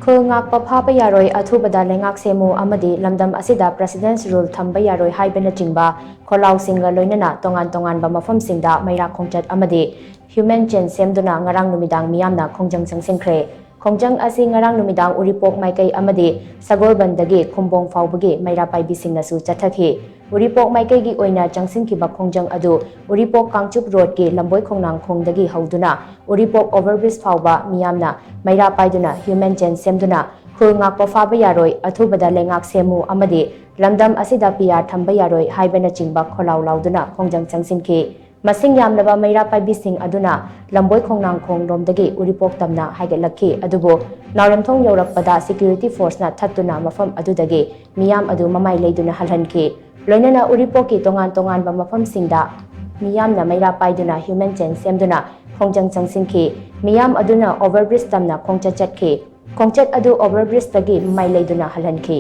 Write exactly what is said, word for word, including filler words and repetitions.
ꯈꯨꯜ ꯉꯥꯛꯄ ꯐꯥꯕ ꯌꯥꯔꯣꯏ, ꯑꯊꯨꯕꯗ ꯂꯩꯉꯥꯛ ꯁꯦꯝꯃꯨ ꯑꯃꯗꯤ ꯂꯝꯗꯝ ꯑꯁꯤꯗ President's Rule ꯊꯝꯕ ꯌꯥꯔꯣꯏ ꯍꯥꯏꯕꯅꯆꯤꯡꯕ ꯈꯣꯜꯂꯥꯎꯁꯤꯡꯒ ꯂꯣꯏꯅꯅ ꯇꯣꯉꯥꯟ ꯇꯣꯉꯥꯟꯕ ꯃꯐꯝꯁꯤꯡꯗ ꯃꯩꯔꯥ ꯈꯣꯡꯆꯠ ꯑꯃꯗꯤ human chain ꯁꯦꯝꯗꯨꯅ ꯉꯔꯥꯡ ꯅꯨꯃꯤꯗꯥꯡ ꯃꯤꯌꯥꯝꯅ ꯈꯣꯡꯖꯪ ꯆꯪꯁꯤꯟꯈ꯭ꯔꯦ꯫ ꯈꯣꯡꯖꯪ ꯑꯁꯤ ꯉꯔꯥꯡ ꯅꯨꯃꯤꯗꯥꯡ ꯎꯔꯤꯄꯣꯛ ꯃꯥꯏꯀꯩ ꯑꯃꯗꯤ ꯁꯒꯣꯜꯕꯟꯗꯒꯤ ꯈꯨꯝꯕꯣꯡ ꯐꯥꯎꯕꯒꯤ ꯃꯩꯔꯥ ꯄꯥꯏꯕꯤꯁꯤꯡꯅꯁꯨ ꯆꯠꯊꯈꯤ꯫ ꯎꯔꯤꯄꯣꯛ ꯃꯥꯏꯀꯩꯒꯤ ꯑꯣꯏꯅ ꯆꯪꯁꯤꯟꯈꯤꯕ ꯈꯣꯡꯖꯪ ꯑꯗꯨ ꯎꯔꯤꯄꯣꯛ ꯀꯥꯡꯆꯨꯞ ꯔꯣꯗꯀꯤ ꯂꯝꯕꯣꯏ ꯈꯣꯡꯅꯥꯡ ꯈꯣꯡꯗꯒꯤ ꯍꯧꯗꯨꯅ ꯎꯔꯤꯄꯣꯛ overbridge ꯐꯥꯎꯕ ꯃꯤꯌꯥꯝꯅ ꯃꯩꯔꯥ ꯄꯥꯏꯗꯨꯅ human chain ꯁꯦꯝꯗꯨꯅ ꯈꯨꯜ ꯉꯥꯛꯄ ꯐꯥꯕ ꯌꯥꯔꯣꯏ, ꯑꯊꯨꯕꯗ ꯂꯩꯉꯥꯛ ꯁꯦꯝꯃꯨ ꯑꯃꯗꯤ ꯂꯝꯗꯝ ꯑꯁꯤꯗ PR ꯊꯝꯕ ꯌꯥꯔꯣꯏ ꯍꯥꯏꯕꯅꯆꯤꯡꯕ ꯈꯣꯜꯂꯥꯎ ꯂꯥꯎꯗꯨꯅ ꯈꯣꯡꯖꯪ ꯆꯪꯁꯤꯟꯈꯤ꯫ ꯃꯁꯤꯡ ꯌꯥꯝꯂꯕ ꯃꯩꯔꯥ ꯄꯥꯏꯕꯤꯁꯤꯡ ꯑꯗꯨꯅ ꯂꯝꯕꯣꯏ ꯈꯣꯡꯅꯥꯡꯈꯣꯡ ꯂꯣꯝꯗꯒꯤ ꯎꯔꯤꯄꯣꯛ ꯇꯝꯅ ꯍꯥꯏꯒꯠꯂꯛꯈꯤ, ꯑꯗꯨꯕꯨ ꯅꯥꯎꯔꯦꯝꯊꯣꯡ ꯌꯧꯔꯛꯄꯗ security forceꯅ ꯊꯠꯇꯨꯅ ꯃꯐꯝ ꯑꯗꯨꯗꯒꯤ ꯃꯤꯌꯥꯝ ꯑꯗꯨ ꯃꯃꯥꯏ ꯂꯩꯗꯨꯅ ꯍꯜꯍꯟꯈꯤ꯫ ꯂꯣꯏꯅꯅ ꯎꯔꯤꯄꯣꯛꯀꯤ ꯇꯣꯉꯥꯟ ꯇꯣꯉꯥꯟꯕ ꯃꯐꯝꯁꯤꯡꯗ ꯃꯤꯌꯥꯝꯅ ꯃꯩꯔꯥ ꯄꯥꯏꯗꯨꯅ human chain ꯁꯦꯝꯗꯨꯅ ꯈꯣꯡꯖꯪ ꯆꯪꯁꯤꯟꯈꯤ꯫ ꯃꯤꯌꯥꯝ ꯑꯗꯨꯅ overbridge ꯇꯝꯅ ꯈꯣꯡꯆꯠ ꯆꯠꯈꯤ꯫ ꯈꯣꯡꯆꯠ ꯑꯗꯨ overbridgeꯇꯒꯤ ꯃꯃꯥꯏ ꯂꯩꯗꯨꯅ ꯍꯜꯍꯟꯈꯤ꯫